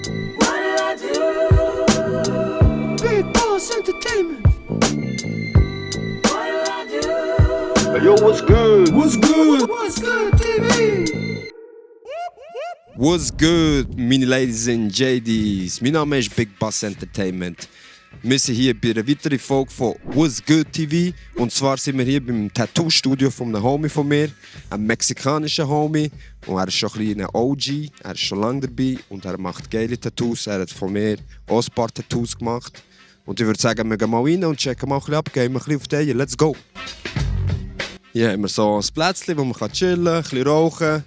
What'll I do? Big Boss Entertainment. What'll I do? Hey, yo, what's good? What's good? What's good, TV? What's good, meine Ladies and JDs? Mein Name ist Big Boss Entertainment. Wir sind hier bei einer weiteren Folge von What's Good TV. Und zwar sind wir hier beim Tattoo-Studio von einem Homie von mir, einem mexikanischen Homie. Und er ist schon ein kleiner OG, er ist schon lange dabei und er macht geile Tattoos. Er hat von mir auch ein paar Tattoos gemacht. Und ich würde sagen, wir gehen mal rein und checken mal ein bisschen ab, gehen wir ein bisschen auf die Eier. Let's go! Hier haben wir so ein Plätzchen, wo man chillen kann, ein bisschen rauchen.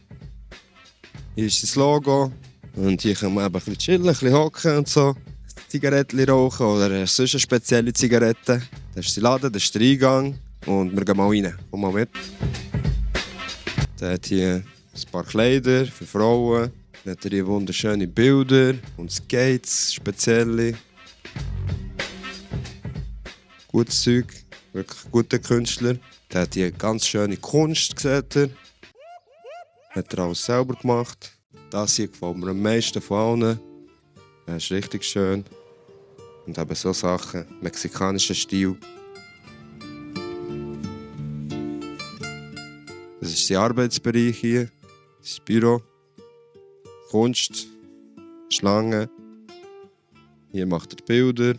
Hier ist das Logo. Und hier kann man eben ein bisschen chillen, ein bisschen hocken und so. Zigaretten rauchen oder sonst eine spezielle Zigarette. Das ist der Laden, das ist der Eingang. Und wir gehen mal rein. Komm mal mit. Dann hat hier ein paar Kleider für Frauen. Dann hat er hier wunderschöne Bilder und Skates, spezielle. Gutes Zeug, wirklich guter Künstler. Der hat hier ganz schöne Kunst, sieht er. Hat er alles selber gemacht. Das hier gefällt mir am meisten von allen. Das ist richtig schön. Und eben so Sachen, mexikanischer Stil. Das ist der Arbeitsbereich hier. Das ist das Büro. Kunst. Schlangen. Hier macht er Bilder.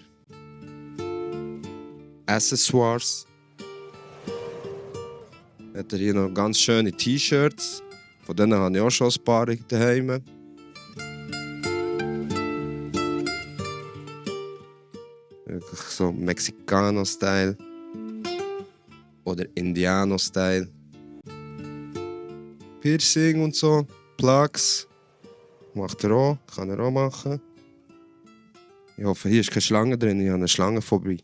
Accessoires. Hat er hier noch ganz schöne T-Shirts. Von denen habe ich auch schon ein paar daheim. Wirklich so Mexicano-Style. Oder Indiano-Style. Piercing und so. Plugs. Macht er auch. Kann er auch machen. Ich hoffe, hier ist keine Schlange drin. Ich habe eine Schlangenphobie.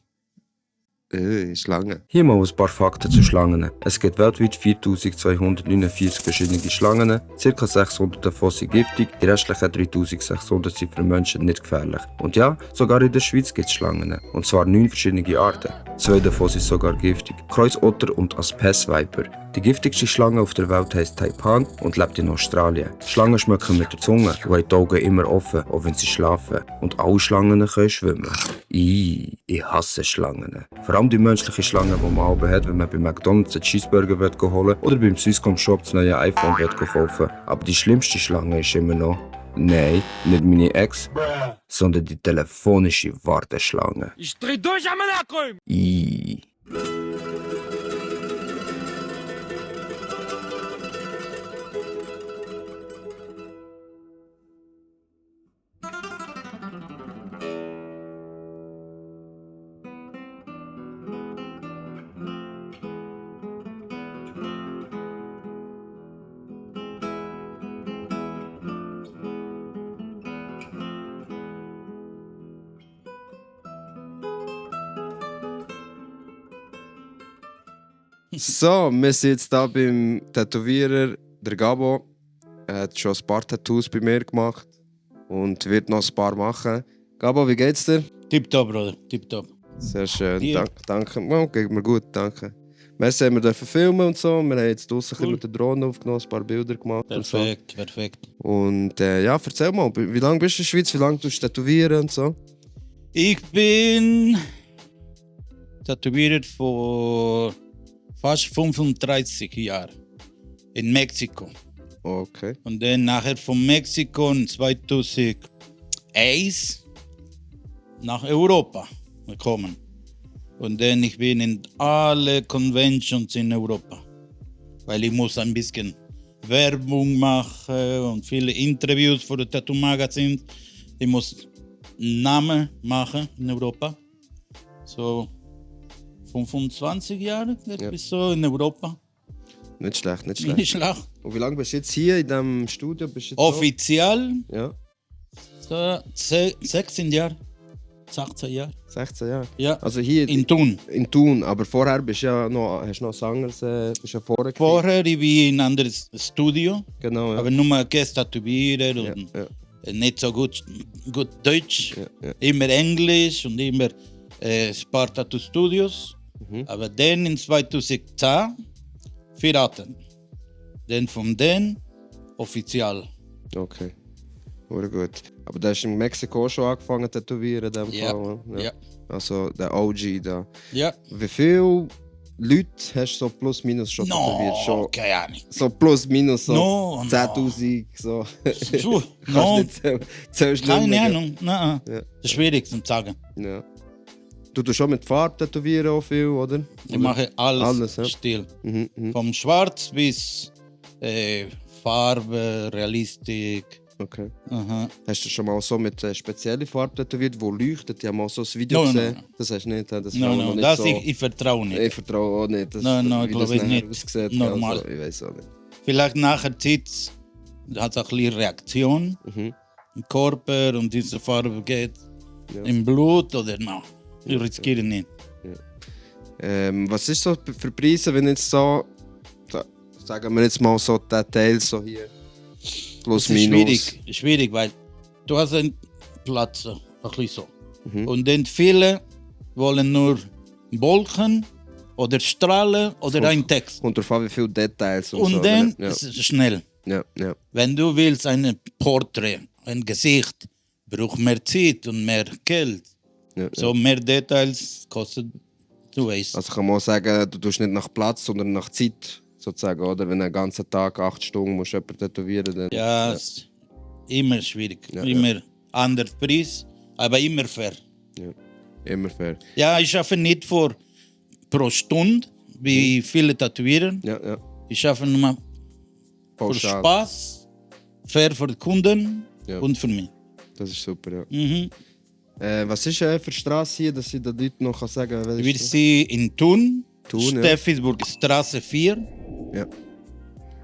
Schlangen. Hier mal ein paar Fakten zu Schlangen. Es gibt weltweit 4249 verschiedene Schlangen, ca. 600 davon sind giftig, die restlichen 3600 sind für Menschen nicht gefährlich. Und ja, sogar in der Schweiz gibt es Schlangen, und zwar 9 verschiedene Arten. 2 davon sind sogar giftig, Kreuzotter und Aspes-Viper. Die giftigste Schlange auf der Welt heisst Taipan und lebt in Australien. Schlangen schmecken mit der Zunge und haben die Augen immer offen, auch wenn sie schlafen. Und alle Schlangen können schwimmen. Ich hasse Schlangen. Vor allem die menschliche Schlange, die man oben hat, wenn man bei McDonald's einen Cheeseburger holen will oder beim Swisscom Shop das neue iPhone kaufen. Aber die schlimmste Schlange ist immer noch, nein, nicht meine Ex, sondern die telefonische Warteschlange. Ich dreh durch am Malakoim! So, wir sind jetzt hier beim Tätowierer, der Gabo. Er hat schon ein paar Tattoos bei mir gemacht und wird noch ein paar machen. Gabo, wie geht's dir? Tipptopp, Bruder, tipptopp. Sehr schön, Dir? danke. Oh, geht mir gut, danke. Merci, wir dürfen filmen und so. Wir haben jetzt draussen Cool. mit der Drohne aufgenommen, ein paar Bilder gemacht Perfekt. und so. Und ja, erzähl mal, wie lange bist du in der Schweiz, wie lange tust du tätowieren und so? Ich bin tätowiert vor fast 35 Jahren in Mexiko. Okay. Und dann nachher von Mexiko in 2001 nach Europa gekommen. Und dann ich bin in alle Conventions in Europa. Weil ich muss ein bisschen Werbung machen und viele Interviews für das Tattoo Magazin. Ich muss Namen machen in Europa. So 25 Jahre bis so in Europa. Nicht schlecht. Nicht schlecht. Und wie lange bist du jetzt hier in diesem Studio? Bist du jetzt Offiziell Ja, so 16 Jahre. 18 Jahre. 16 Jahre. Ja. Also hier In Thun. in Thun, aber vorher bist du ja noch, hast du noch Sangers, bist ja vorher. Vorher ich bin in ein anderes Studio, Genau, ja. aber nur tätowieren Ja, und ja, nicht so gut Deutsch. ja, ja. Immer Englisch und immer ein paar Tattoo-Studios. Mhm. Aber dann in 2010 Piraten. Dann von denen offiziell. Okay. Sehr gut. Aber du hast in Mexiko schon angefangen zu tätowieren, in dem Ja. Fall. Ja. Also der OG da. Ja. Wie viele Leute hast du so plus minus schon tätowiert? No, Schon keine Ahnung. so plus minus so No, 10'000 so. Puh, Kannst no, nicht zählst nicht keine mehr, Ahnung. Nein, Ja. das ist schwierig zu sagen. gell? Ja. Du tust schon mit Farbe tätowieren auch viel, oder? Ich mache alles, Alles, ja. still. Mhm. Vom Schwarz bis Farbe, Realistik. Okay. Aha. Hast du schon mal so mit speziellen Farben tätowiert, die leuchten? Ich habe mal so ein Video No, no, gesehen. no. Das hast du nicht. Das No, war no, noch nicht das so. ich vertraue nicht. Ich vertraue auch nicht. Das, No, no, wie glaube das ich nachher nicht. aussieht. Normal. Also, ich weiß auch nicht. Vielleicht nachher Zeit hat es auch ein bisschen Reaktion Mhm. im Körper und diese Farbe geht Ja. im Blut oder no. Ich riskiere nicht. Was ist so für Preise, wenn jetzt so, sagen wir jetzt mal so Details so hier, plus Das ist minus. schwierig, weil du hast einen Platz, ein bisschen so. Mhm. Und dann viele wollen nur Wolken oder Strahlen oder Kommt- einen Text. Kommt darauf an, wie viele Details und Und so. dann ja. ist es schnell. Ja, ja, Wenn du willst ein Porträt, ein Gesicht, braucht mehr Zeit und mehr Geld. ja, ja. So mehr Details kostet, du weißt. Also kann man auch sagen, du tust nicht nach Platz, sondern nach Zeit sozusagen, oder? Wenn du einen ganzen Tag 8 Stunden musst jemanden tätowieren, dann... Ja, es ist immer schwierig. Ja, Immer anders Preis, aber immer fair. Immer fair. Ja, ich arbeite nicht pro Stunde, wie viele tätowieren. Ja, ja. Ich arbeite nur für Pauschal. Spaß, fair für die Kunden Ja. und für mich. Das ist super, ja. Mhm. Was ist für Straße hier, dass ich den Leuten noch sagen kann, welche Wir Straße? sind in Thun, Thun, ja. Steffisburg, Straße 4. Ja,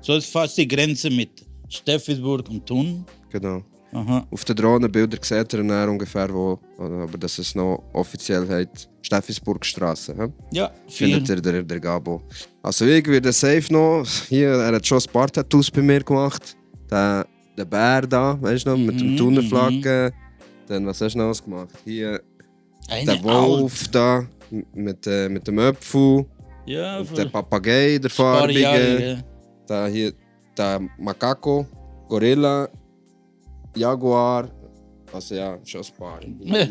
So ist fast die Grenze mit Steffisburg und Thun. genau. Aha. Auf den Drohnenbildern sieht ihr dann ungefähr wo, aber das ist noch offiziell heißt Steffisburgstraße. Ja, Findet 4. ihr der Gabo. Also ich werde safe noch. Hier, er hat schon ein paar Tattoos bei mir gemacht. Der Bär da, weißt du noch, mit dem Tunnelflagge. Dann, was hast du noch gemacht? Hier, der Wolf da, mit dem Apfel. Ja, Und der Papagei, der farbige. Jahre. Da hier, der Macaco, Gorilla, Jaguar. Also ja, schon ein paar.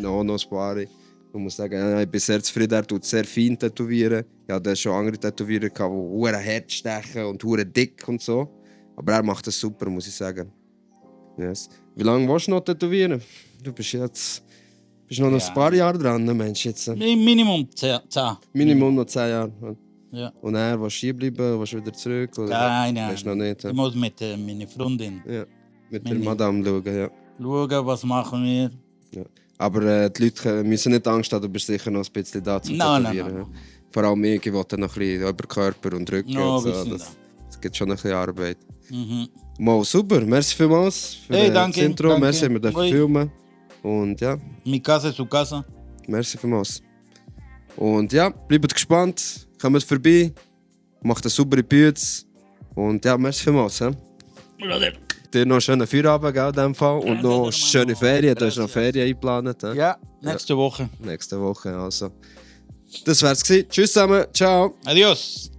noch ein paar. Ich muss sagen, ja, ich bin sehr zufrieden, er tut sehr fein tätowieren. Ich hatte schon andere Tätowierer, die hure hart stechen und hure dick und so. Aber er macht das super, muss ich sagen. Yes. Wie lange willst du noch tätowieren? Du bist jetzt noch Ja. ein paar Jahre dran, ne, Mensch. Jetzt, Minimum 10. Minimum noch 10 Jahre. Ja. Und er willst du hier bleiben, willst du wieder zurück? Oder? Nein, Weißt du noch nicht? Ich muss mit meiner Freundin Ja, mit der Meine- Madame schauen, ja. schauen, was machen wir. Aber die Leute müssen nicht Angst haben, du bist sicher noch ein bisschen da zum Nein, Tätowieren. nein, ja. Vor allem ich will dann noch ein bisschen über Körper und Rücken No, und wir so. sind Das gibt schon ein bisschen Arbeit. Mhm. Mal super, merci vielmals für Hey, das danke, Intro, danke. merci, wir dürfen Ui. filmen. Und ja, Mi casa su casa. merci vielmals. Und ja, bleibt gespannt, kommt vorbei, macht eine saubere Pütze. Und ja, merci vielmals. Ja. Brother. Dir noch einen schönen Feierabend gell, in dem Fall. Und Gracias, noch hermano. schöne Ferien, du hast noch Gracias. Ferien eingeplant. Ja. Ja, nächste Woche. Nächste Woche also. Das wär's gewesen. Tschüss zusammen, ciao. Adios.